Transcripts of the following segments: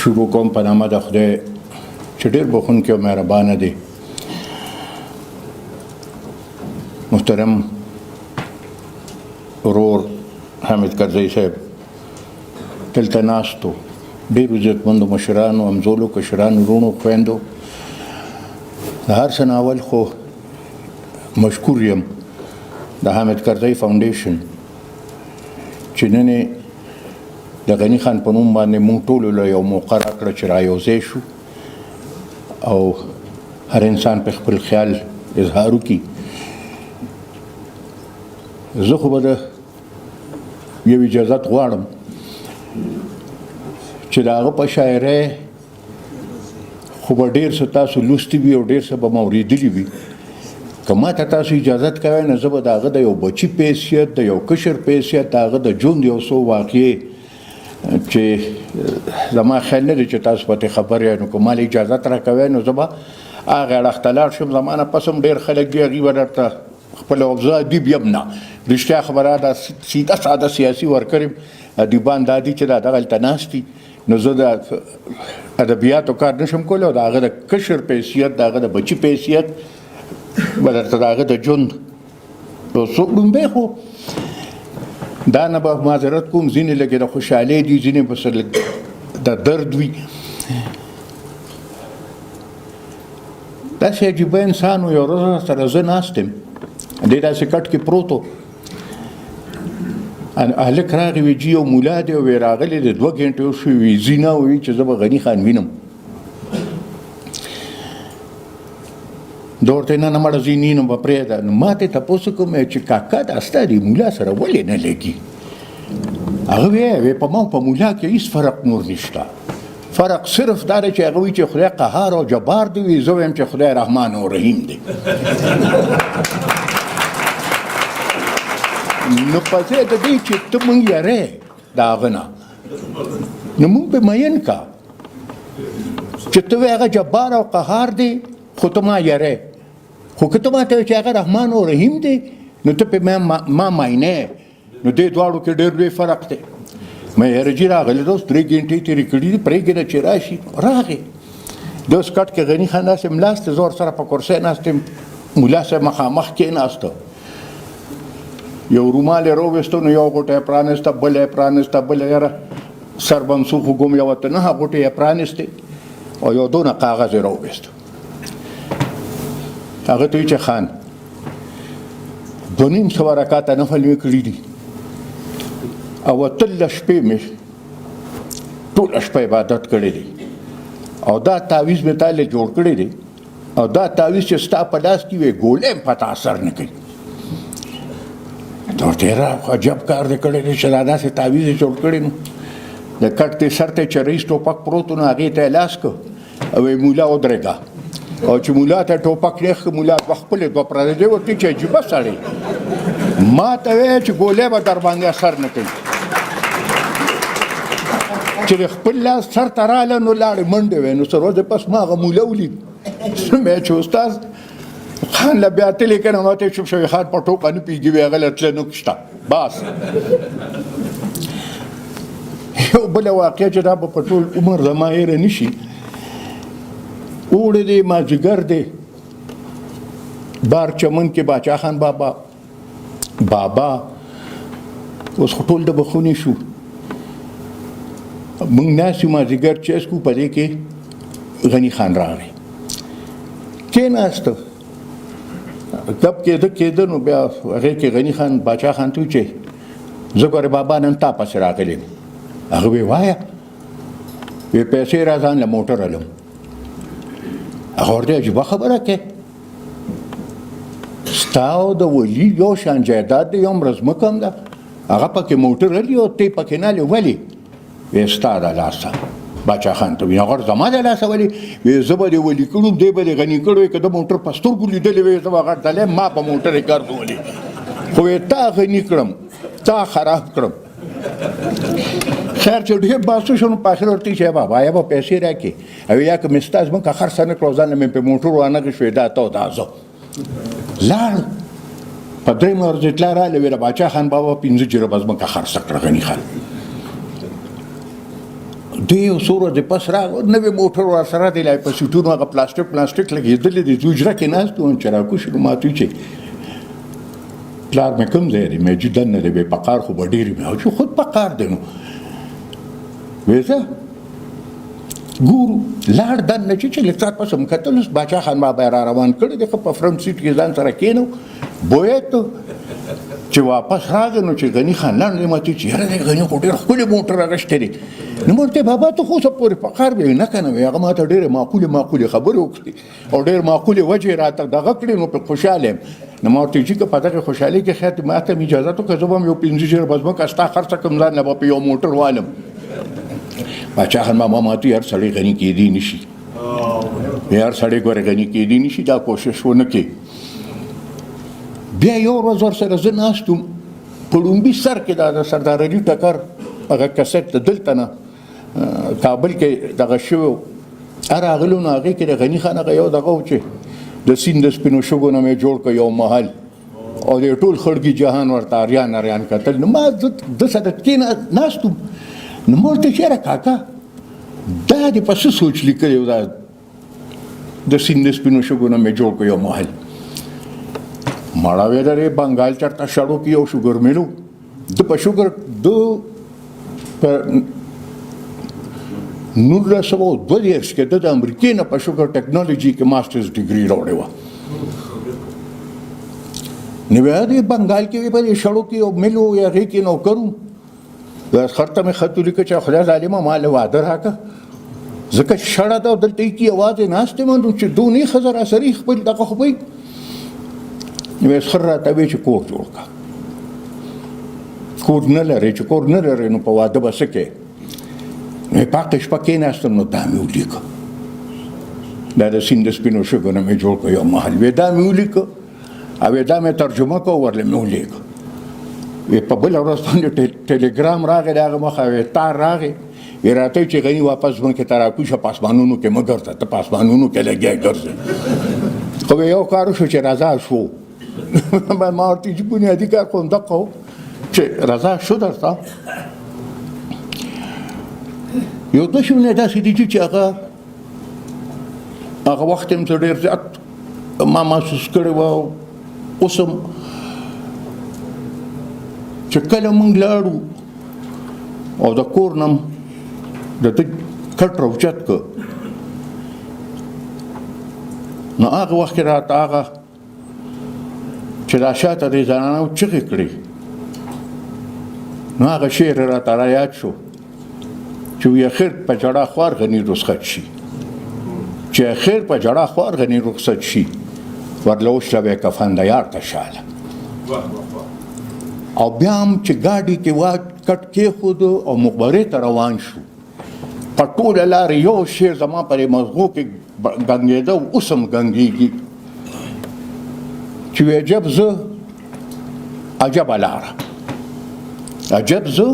شروع کوم په نامه د خدای چې ډېر بخښونکی او مهربانه دی. محترم ورور حامد کرزی صاحب، دلته ناستو ډېرو عزتمندو مشرانو، همزولو، کشرانو، وروڼو، خویندو، د هر څه نه اول خو مشکور یم د حامد کرزی فاونډیشن چې نن یې د غني خان په نوم باندې مونږ ټولو له یو موقع راکړه چې را یوځای شو او هر انسان په خپل خیال اظهار وکړي. زه خو به د یو اجازت غواړم چې د هغه په شاعرۍ خو به ډېر څه تاسو لوستي وي او ډېر څه به مو اورېدلي وي. که ما ته تاسو اجازت کوئ نو زه به د هغه د یو بچي په حیثیت، د یو کشر په حیثیت، د هغه د ژوند یو څو واقعې چې زما خیال نه دی چې تاسو به ترې خبر یئ، نو که ما له اجازت راکوئ نو زه به هغه اړخ ته لاړ شم. زما نه پس هم ډېر خلک دي، هغوی به درته خپل زه ادیب یم نه، رښتیا خبره ده، سیده ساده سیاسي ورکر یم. ادیبان دا دي چې دا دغلته ناست دي، نو زه د ادبیاتو کار نشم کولی او د هغه د کشر په حیثیت، د هغه د بچي په حیثیت به درته د هغه د ژوند یو څو ړومبی خو دا نه به معذرت کوم، ځینې لږې د خوشحالۍ دي، ځینې به څه لږ د درد وي. داسې عجیبه انسان و. یو ورځ سره زه ناست یم، دی داسې کټ کې پروت و، هلک راغی وی جي یو مولا دی، وی راغلی دی، 2 ګنټې وشوې، وی ځي نه، وی چې زه به غني خان وینم. ده ورته نه نه مړه ځي نه به پرېږده. نو ما ته تپوس وکړم چې کاکا دا ستا دې مولا سره ولې نه لګي؟ هغه وی په ما په مولا کې هېڅ فرق نور نشته، فرق صرف دا دی چې هغه وایي چې خدای قهار او جبار دی، وي زه وایم چې خدای رحمان او رحیم دی. نو په ځای د دې چې ته مونږ یری د هغه نه، نو مونږ پې مین کا چې ته وایې هغه جبار او قهار دی خو ته ما یری، خو که ته ما ته وایې چې هغه رحمان او رحیم دی نو ته پې ما ماینه. نو دې دواړو کې ډېر لوی فرق دی. مې یاره جي راغلی ده، اوس 3 ګنټې تېرې کړي دي، پرېږده چې راشي. راغی، د اوس کټ کې غني خان داسې ملاست دی، زه ورسره په کرسۍ ناست یم، ملا صاحب مخامخ کېناسته، یو رومال یې راوویستو، نو یو غوټه یې پرانیسته، بله یې پرانیسته، بله یاره سر به هم څوک وګم، یوه ته 9 غوټې یې پرانیستې او یو دونه کاغذ یې راوویستو. هغه ته وایي چې خان 250 رکعته نفل مې کړي دي او 18 شپې مې ټوله شپه عبادت کړی دی او دا تعویذ مې تا له جوړ کړی دی او دا تعویذ چې ستا په لاس کې وي ګولۍ هم په تا اثر نه کوي. ته ورته یاره عجب کار دې کړی دی چې دا داسې تعویذ یې جوړ کړی. نو د کټ دې سر ته چې رئیس ټوپک پروت و، نو هغې ته یې لاس کړ او یې مولا ودرېږه، او چې مولا ته ټوپک نېغ کړ، مولا دوه خپلې دوه پردې دی ورته چې عجیبه سړی ما ته وایي چې ګولۍ به در باندې اثر نه کوي. چې د خپل لاس سر ته راغله نو لاړې منډې وې. نو څه ورځې پس ما هغه مولا ولید، مې چې استاد خان له بیا تللی که نه، ما ته چوپ شوی، خان په ټوکه نه پوهېږي، وی هغه له تله نه شته بس. یو بله واقعه چې دا به په ټول عمر زما هېره نه شي. اوړی دی، مازدیګر دی، بار چمن کې باچا خان بابا بابا اوس خو ټول د بخونې شو، موږ ناست یو مازدیګر چای څکو، په دې کې غني خان راغی، کېناسته، ګپ کېده کېده. نو بیا هغې کې غني خان باچا خان ته وویل چې زه ګورې بابا نن تا پسې راغلی یم. هغه وی وایه، وی پیسې را ځان له موټر الم. هغه ورته عجیبه خبره کوي، ستا او د ولي یو شان جایداد دی، یو ورځ ځمکه هم ده، هغه پکې موټر الي او ته پکې نه الې، ولې؟ وی ستا د لاسه. باچا خان ته وی هغه زما د لاسه ولې؟ وی زه به دې ولي کړم، دی به دې غني کړی، که د موټر په سترګو لیدلی وی زه به غټ دلی ما په موټر یې ګرځولې، خو وی تا غني کړم، تا خراب کړم. خیر چې ډېر بحث وشو، نو په اخر ورته چې بابا یا به پیسې راکړې او یا که مې ستا ځمکه خرڅه نه کړه او ځان له مې په موټر وانه غشوې، دا ته او دا زه. لاړ په درېیمه ورځ اطلاع راغله، ویل باچا خان بابا 5 جریبه ځمکه خرڅه کړه غني خان. دی یو څو ورځې پس راغی، نوی موټر ورسره دی، لا یې په سیټونو هغه پلاستیک پلاستیک لګېدلی دی. زه حجره کې ناست وم، چې راکوز شو نو ما ته ویل چې پلار مې کوم ځای دی؟ مې چې دننه دی. وی په قار خو به ډېر وي. چې خود په قار دی نو وی ځه ګورو. لاړ دننه چې لږ ساعت پس هم کتل، اوس باچا خان بابا یې را روان کړی دی، ښه په فرنټ سیټ کې ځان سره کښېنو بویه ته. چې واپس راغی نو چې غني خان لاړ، نو ما ته چې یاره دی غني خو ډېر ښکلی موټر اخیستی دی. نو ما ورته بابا ته خو اوسه پورې په قار وی؟ نه که نه وی. هغه ما ته ډېرې معقولې معقولې خبرې وکړې او ډېر معقولې وجې راته دغه کړې، نو پرې خوشحاله یم. نو ما ورته چې که په دغې خوشحالۍ کې خیر دی، ما ته مې اجازه وکړه، زه به هم یو 5 جریبه ځمکه ستا خرڅه کړم، ځان له به په یو موټر والم. باچا خان ماما ما ته هر سړی غني کېدی نه شي، هر سړی ګورې غني کېدی نه شي، دا کوشش ونه کړي. بیا یو ورځ ورسره زه ناست وم، په ړومبي سر کې دا د سردار علي ټکر هغه کسټ د دلته نه کابل کې دغه شوی و، راغلو. نو هغې کې د غني خان هغه یو دغه و چې د سیند د سپینو شګو نه مې جوړ کړ یو محل، او د ټول خړګي جهان ورته اریان اریان کتل. نو ما ده سره کښېنه ناست وم، نو ما ورته چې یاره کاکا دا دې په څه سوچ لیکلی و، دا د سیند د سپینو شګو نه مې جوړ کړ یو محل؟ مړه وې درې بنګال چېرته شړو کې یو شوګر میل و، ده په شوګر ده په 1932 کې ده د امریکې نه په شوګر ټکنالوجي کې ماسټرز ډګري راوړې وه. نو بیا دې بنګال کې په دې شړو کې یو میل و، هغې کې نوکر و. خر ته مې خط ولیکه چې خدای ظالمه ما له واده راکړه، ځکه چې شړه ده او دلته یې کې یوازې ناست یم، نو چې دونې ښځه راسره خپل دغه خو به یې. نو خر راته ویې چې کور جوړ کړه، کور نه لرې، چې کور نه لرې نو په واده به څه کوې؟ نو یې پاکه شپه کښېناستم، نو دا مې ولیکه، دا د سیند د سپینو شګو نه مې جوړ کړ یو محل. وی دا مې ولیکه او وی دا مې ترجمه کړه ورله مې ولیکه. وی په بله ورځ باندې ټیلیګرام راغی د هغه مخه، وی تار راغی، وی راته چې غني واپس ځمکې ته راکوز شه، په اسمانونو کې مه ګرځه، ته په اسمانونو کې لګیا ګرځې. خو یو کار وشو چې رضا شو. ما ورته چې بنیادي کار خو همدقه و چې رضا شو درته. یو دوه شیونه داسې دي چې هغه وخت هم زه ډېر زیات ما محسوس کړی وه. اوس هم چې کله موږ لاړو او د کور نه د ده کټ راوچت کړ، نو هغه وخت کې راته هغه چې دا شاته دې زنانو چغې کړې، نو هغه شعر راته را یاد شو چې وی اخر په ژړا خوار غني رخصت شي، چې اخر په ژړا خوار غني رخصت شي، ورله وشلوی کفن د یار ته شاله. او بیا هم چې ګاډي کې وا کټ کېښود او مقبرې ته روان شو، په ټوله لارې یو شعر زما په دې مزغو کې ګنګېده او اوس هم ګنګېږي چې وی عجب زه عجبه لاره، عجب زه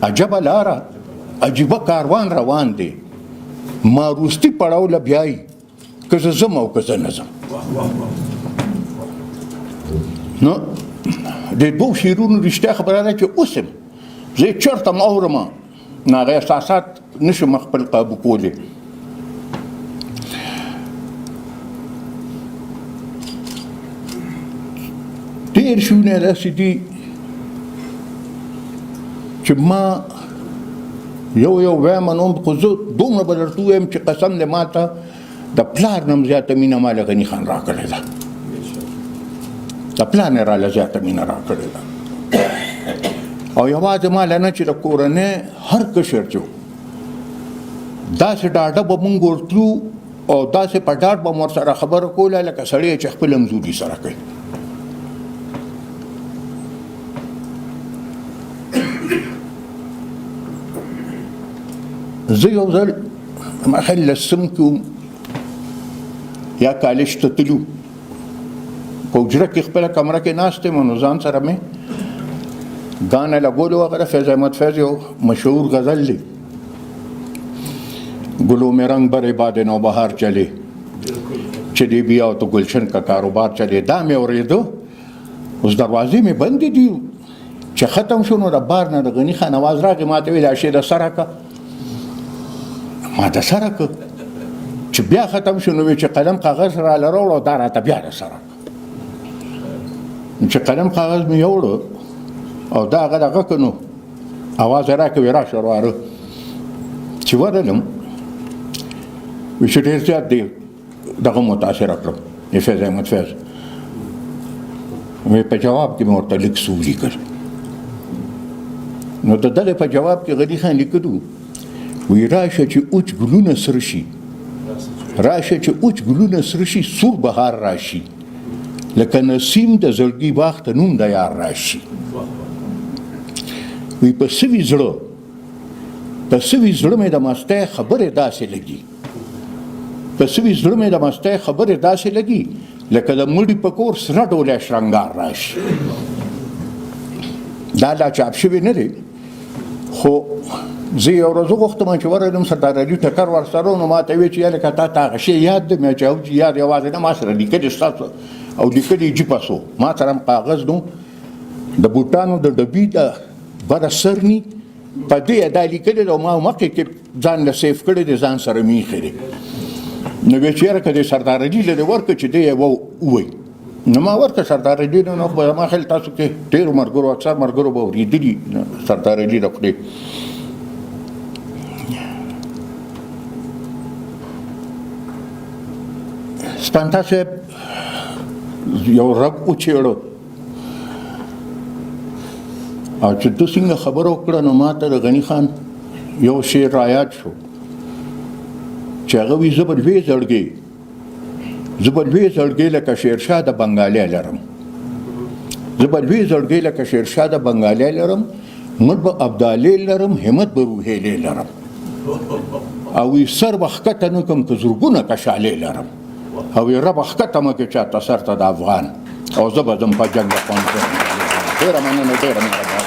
عجبه لاره، عجیبه کاروان روان دی، ما وروستي پړاو له بیایي که زه ځم او که زه نه ځم. نو د دوو شعرونو رښتیا خبره ده چې اوس هم زه یې چېرته هم اورم، نو هغه احساسات نشم خپل قابو کولی. ډېر شیونه داسې دي چې ما یو یو وایم، نو خو زه دومره به درته ووایم چې قسم دی ما ته د پلار نه هم زیاته مینه ما له غني خان راکړې ده، د پلار نه راله زیاته مینه راکړې ده. او یوازې ما له نه چې د کورنۍ هر کشر چې داسې ډاډه به مونږ ورتلو او داسې په ډاډ به مو ورسره خبره کوله لکه سړی چې خپل همزولي سره کوي. زه یو ځل ما خیال لسم کې وم یا کالج ته تلو، په حجره کې خپله کمره کې ناست یم، نو ځان سره مې ګانه لګولو. هغه د فیض احمد فیض یو مشهور غزل دی، ګلو مې رنګ برې باد نوبهار چلې، چې دې بیا او ته ګلشن کا کاروبار چلې. دا مې اورېده. اوس دروازې مې بندې دي، چې ختم شو نو د بار نه د غني خان اواز راغی، ما ته ویل دا شی د سره کړه. ما د سره که چې بیا ختم شو، نو چې قلم کاغذ را لروړو، دا راته بیا د سره چې قلم کاغذ مې یوړو او دا هغه دغه که نو اواز یې راکړ، وی راشه وروره. چې ورغلم، وی چې ډېر زیات دی دغه متاثره کړم فیض احمد فیض. وی په جواب کې مې ورته لیک څه ولیکل. نو د دغه په جواب کې غني خان لیکلو، وی راشه چې اوچ ګلونه سره شي، راشه چې اوچ ګلونه سره شي، سور بهار راشي، لکه نسیم د زړګي باغ ته نوم د یار راشي. وی په سوي زړه، په سوي زړه مې د مستۍ خبرې داسې لګي، په سوي زړه مې د مستۍ خبرې داسې لګي، لکه د مړي په کور سره ډولی شرنګار راشي. دا لا چاپ شوی نه دی، خو زه یو ورځ وغوښتم چې ورغلم، سردار علي ټکر ورسره، نو ما ته ویې چې هلکه تا ته هغه شی یاد دی؟ مې چې او چې یاد یوازې نه، ما سره لیکلي ستاسو او لیکلي جي پسو ما سره هم کاغذ نو د بوټانو د ډبي د بره سرني په دې دا لیکلي ده، ما مخکې کې ځان له سیف کړی دی، ځان سره مې ایښی دی. نو ویې چې یاره که دې سردار علي له دې ورکړه چې دی یې ووایي. نو ما ورته سردار علي، نو خو زما خیال تاسو کې ډېرو ملګرو، اکثر ملګرو به اورېدلي سردار علي د خولې. سپنتا صاحب یو رب وچېړو او چې ده څنګه خبره وکړه، نو ما ته د غني خان یو شعر رایاد شو چې هغه وي، زه به لوی زړګی، زه به لوی زړګی لکه شیرشاه د بنګالی لرم، زه به لوی زړګی لکه شیرشاه د بنګالی لرم، مټ به ابدالې لرم، همت به روهیلې لرم، او وی سر به ښکته نه کړم که زرګونه کشالې لرم، او وی ربه ښکته مه کړې چاته سر ته د افغان، او زه به ځم په جنګ د افغان. ډېره مننه، ډېره مهرباني.